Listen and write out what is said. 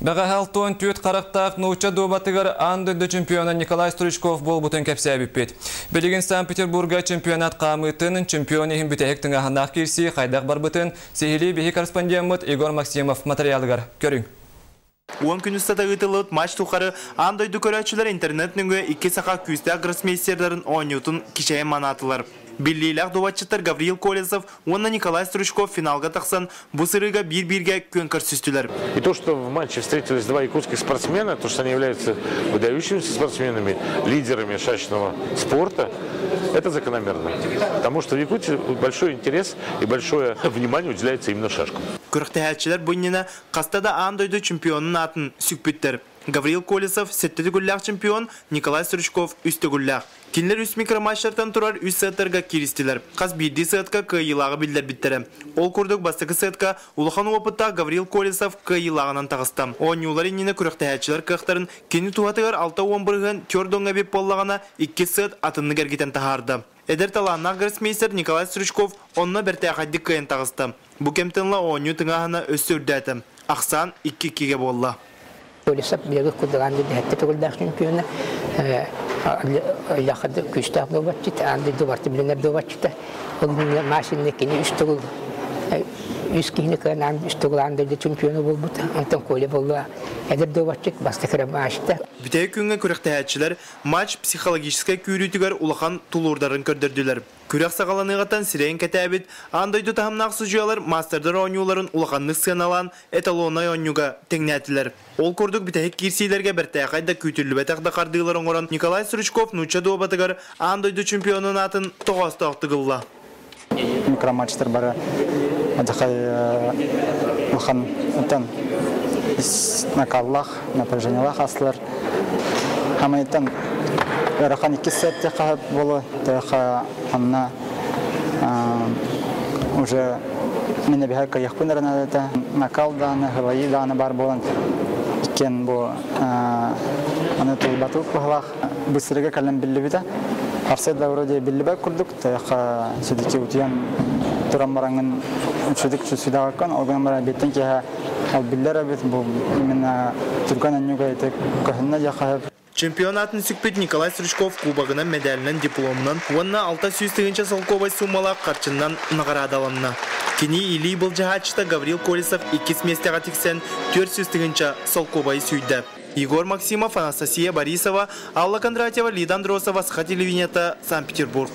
Бэҕэһээ 64 харахтаах нуучча дуобатыгар аан дойду чемпиона Николай Стручков буолбутун кэпсээбиппит. Билигин Санкт-Петербурга чемпионат хаамыытын, чемпион иһин бүтэһик тыҥааһыннаах киирсии хайдах барбытын сиһилии биһи корреспондеммыт Егор Максимов материалыгар көрүҥ. 10 күн устата ыытыллыбыт матч тухары аан дойду көрөөччүлэр интернет нөҥүө икки саха күүстээх гроссмейстердарын оонньуутун кичэйэн манаатылар. Биллиилээх дуобатчыттар Гавриил Колесов уонна Николай Стручков финалга тахсан бу сырыыга биир-бииргэ күөн көрсүстүлэр. И то, что в матче встретились два якутских спортсмена, то, что они являются выдающимися спортсменами, лидерами шашечного спорта, это закономерно. Потому что в Якутии большой интерес и большое внимание уделяется именно шашкам. Күрэхтэһээччилэр бу иннинэ хаста да аан дойду чемпионун аатын сүкпүттэр. Гавриил Колесов сэттэ төгүллээх чемпион, Николай Стручков үс төгүллээх. Кинилэр үс микроматчтартан турар үс сеттарга кииристилэр. Хас биирдии сетка кыайыылааҕы биллэрбиттэрэ. Ол курдук бастакы сетка улахан опыттаах Гавриил Колесов кыайыылааҕынан таҕыста. Оонньуулар иннинэ күрэхтэһээччилэр кыахтарын кини туһатыгар 60% түөрт уоҥҥа эбит буоллаҕына, иккис сет атыннык эргитэн таһаарда. Эдэр талааннаах гроссмейстер Николай Стручков онно бэртээхэйдик кыайан таҕыста. Бу кэмтэн ыла оонньуу тыҥааһына өссө үрдээтэ. Ахсаан 2-2-гэ буолла. Колесов биһиги курдук сэттэ төгүллээх чемпиона, улахан күүстээх дуобатчыт, аан дойду барыта билинэр дуобатчыта. Ол машина кини үс төгүл үс киһини кыайан үс төгүл аан дойду чемпиона буолбут. Онтон Коля буолла эдэр дуобатчыт бастакы матчта. Бүтэһик күҥҥэ күрэхтэһээччилэр матч психологическай күүрүүтүгэр улахан тулуурдарын көрдөрдүлэр. Күрэх саҕаланыаҕыттан сирэйин кэтээбит аан дойду таһымнаах судьуйалар мастердар оонньууларын улаханнык сыаналаан эталоннай оонньууга тэҥнээтилэр. Ол курдук бүтэһик киирсиилэргэ бэртээхэй да күүтүллүбэтэх да хардыылар оҥорон Николай Стручков нуучча дуобатыгар аан дойду чемпионун аатын тоҕоостоохтук ылла. Микроматчтар бары адьахай улахан оттон накаллаах, напряжениялаах аастылар. Хамайыттан ыарахан иккис сет хаһыт болу, тэха анна уже мен эбиһэ кыйахпын эрэнэдэтэ накал дааны, хылайыы дааны бар буолан иккен бу аны тулбатылык быһылаах бысырыга кэлэн биллибитэ. Арсет да вроде биллибэт курдук, тэха сүдүки утуйан туран бараҥын сүдүк сүдагаккан, ол гынан баран беттен киһэ ал биллэр эбит бу именно түргэн анньуга ити көһүннэ дьахаһып. Чемпионатын сүкпүт Николай Стручков кубогынан, медалынан, дипломунан уонна 600 тыһыынча солкуобай суумалаах харчынан наҕараадаланна. Кини илии былдьаһааччыта Гаврил Колесов иккис миэстэҕэ тиксэн 400 тыһыынча солкуобайы сүүйдэ. Егор Максимов, Анастасия Борисова, Алла Кондратьева, Лида Андросова, Саха телевидениета, Санкт-Петербург.